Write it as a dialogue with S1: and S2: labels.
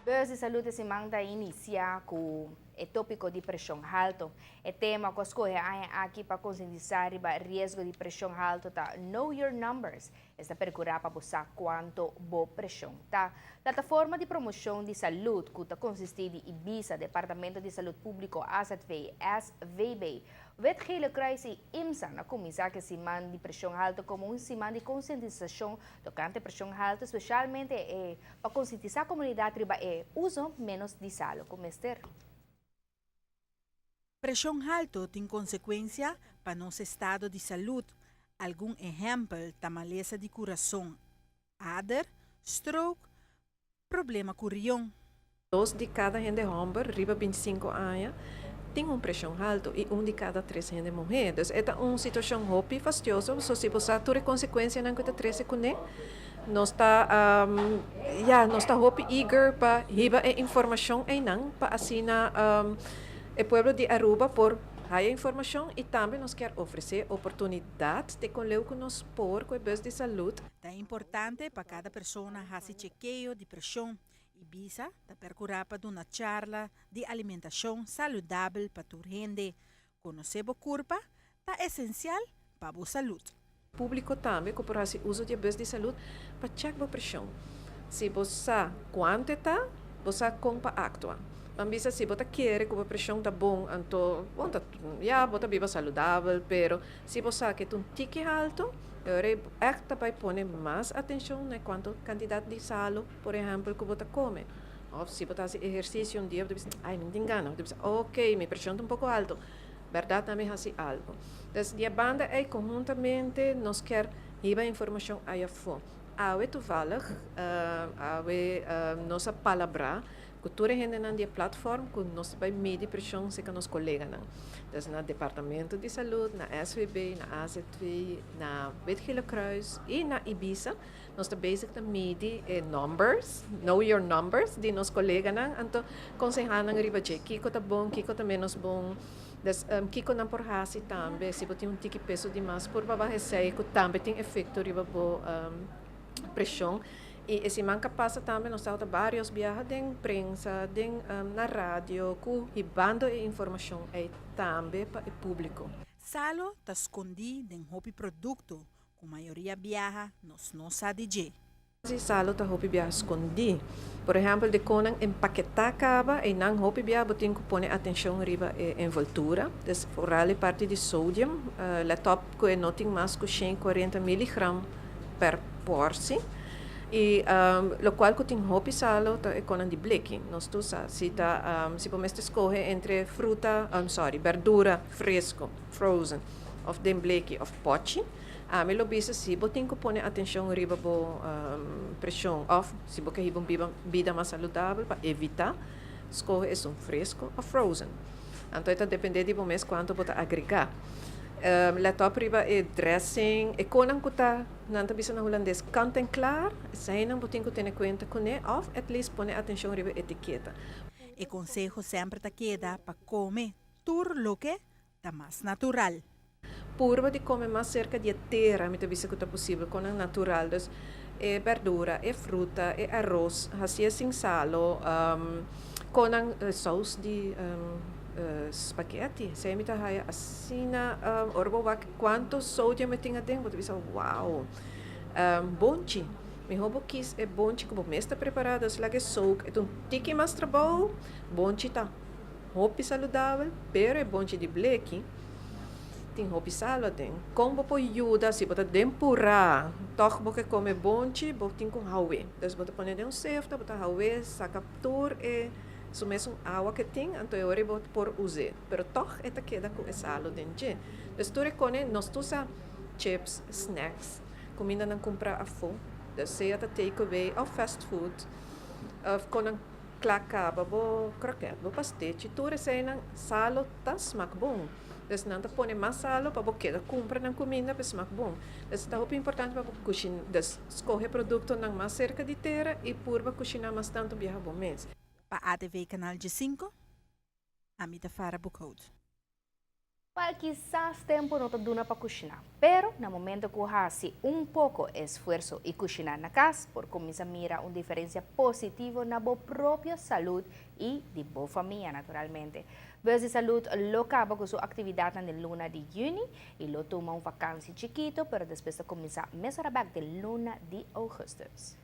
S1: Bus di Salud e siman ta inicia cu e topico di presion halto. E tema cu a scoge aña aki pa concientisa riba riesgo di presion halto ta Know Your Numbers. Esta percura pa bo sa cuanto bo presion ta. Plataforma di Promocion di Salud cu ta consisti di IBISA, Departamento di Salud Publico, AZV, SVB, Wit Gele Kruis y IMSA a cuminsa cu e siman di presion halto como un siman di concientisacion tocante presion halto, specialmente e pa concientisa comunidad riba e uso menos di salo cu mester.
S2: Presion halto tin consecuencia pa nos estado di salud. Algun ehempel ta malesa di curason, ader, stroke, problema cu rion.
S3: 2 di cada hende homber riba 25 aña tin un presion halto y 1 di cada 3 hende muher. Dus e ta un situacion hopi fastioso, so si bo sa tur e consecuencianan cu ta trece cune, ja, nos ta hopi eager pa hiba e informacion einan, pa asina e pueblo di Aruba por haya informacion y tambe nos kier ofrece oportunidad te con leu cu nos por cu e bus di salud.
S2: Ta importante pa cada persona haci chekeo di presion. IBISA ta percura pa duna charla di alimentacion saludabel pa tur hende. Conoce bo curpa ta esencial pa bo salud.
S3: Publico tambe cu por haci uso di e bus di salud pa check bo presion. Si bo sa cuanto ta, bo sa con pa actua. Ban bisa si bo ta kere cu bo presion ta bon, anto bon ta, ja, bo ta biba saludabel, pero si bo sa cu ta un tiki halto, e echt ta bay pone mas atencion na cuanto cantidad di salo, por ehempel, cu bo ta come. Of si bo ta haci ehercicio un dia, bo ta bisa, "Ay, mi tin gana." Bo ta bisa, "Ok, mi presion ta un poco halto. Berdad, tambe haci algo." Dus di banda ey conhuntamente nos kier hiba informacion ey afo. Awe toevallig, awe nos a palabra cu tur hende nan di platform cu nos ta bay midi presion cerca nos coleganan. Dus na Departamento di Salud, na SVB, na AZV, na Wit Gele Kruis y na IBISA, nos ta bezig ta midi numbers, know your numbers, di nos coleganan, anto conseha nan riba dje, kiko ta bon, kiko ta menos bon, dus kiko nan por hasi tambe, si bo tin un tiki peso di mas, por baha esey, cu tambe tin efecto riba bo presion. Y e siman cu pasa tambe nos tabata varios biaha den prensa, na radio, cu hibando e informacion ey tambe pa e publico.
S2: Salo ta scondi den hopi producto, cu mayoria biaha nos no sa di dje.
S3: Si salo ta hopi biaha scondi. Por ehempel, di con nan empaketa caba y nan hopi biaha bo tin cu pone atencion riba e envoltura. Dus vooral e parti di sodium, let op cu e no tin mas cu 140 miligram per portie. Y locual cu tin hopi salo ta e conan di bleki. Nos tur sa, si bo mester scoge entre fruta, sorry, berdura fresco, frozen, of den bleki of pochi, ami lo bisa si bo tin cu pone atencion riba bo presion of si bo kier un bida mas saludabel pa evita, scoge esun fresco of frozen. Anto ta depende di bo mes cuanto bo ta agrega. Let op riba e dressing, e conan cu ta, nan ta bisa na Hulandes, kant en klaar, esey nan bo tin cu tene cuenta cune of at least pone atencion riba etiketa.
S2: E conseho semper ta keda pa come tur loke ta mas natural.
S3: Purba di come mas cerca di tera, mi ta bisa cu ta posibel, cu natural. Dus e berdura, e fruta, e aros, haci sin salo, cu saus di spaghetti. Esey mi ta haya asina, ora bo wak cuanto sodium e tin aden, bo ta bisa, "Wow." Bonchi. Miho bo kies e bonchi cu bo mes ta prepara, dus laga soak. E un tiki mas trabou, bonchi ta hopi saludabel, pero e bonchi di bleki tin hopi salo aden. Con bo por yuda, si bo ta den pura, toch bo ke come bonchi, bo tin cu houwe. Dus bo ta pone den un sefta, bo ta houwe, saca tur e su mesun awa cu tin, anto e ora bo por use. Pero toch e ta keda cu e salo den dje. Dus tur e cone, nos tur sa chips, snacks, cuminda nan cumpra afo. Dus sea ta take away of fast food, of con nan cla caba, bo kroket, bo pastechi, tur esey nan salo ta smaak bon. Dus nan ta pone mas salo pa bo keda cumpra nan cuminda pa smaak bon. Dus ta hopi importante pa bo cushina, dus scoge producto nan mas cerca di tera y purba cushina mas tanto biaha bo mes.
S2: Pa ATV Canal G5, Amita Farah Boekhout.
S1: Well, kisas tempo no ta duna pa cushina, pero na momento cu haci un poco esfuerso y cushina na cas, por cuminsa mira un diferencia positivo na bo propio salud y di bo famia, naturalmente. Bus di Salud lo caba cu su actividad na luna di juni y lo tuma un vakantie chikito, pero despues ta cuminsa mesora back den luna di augustus.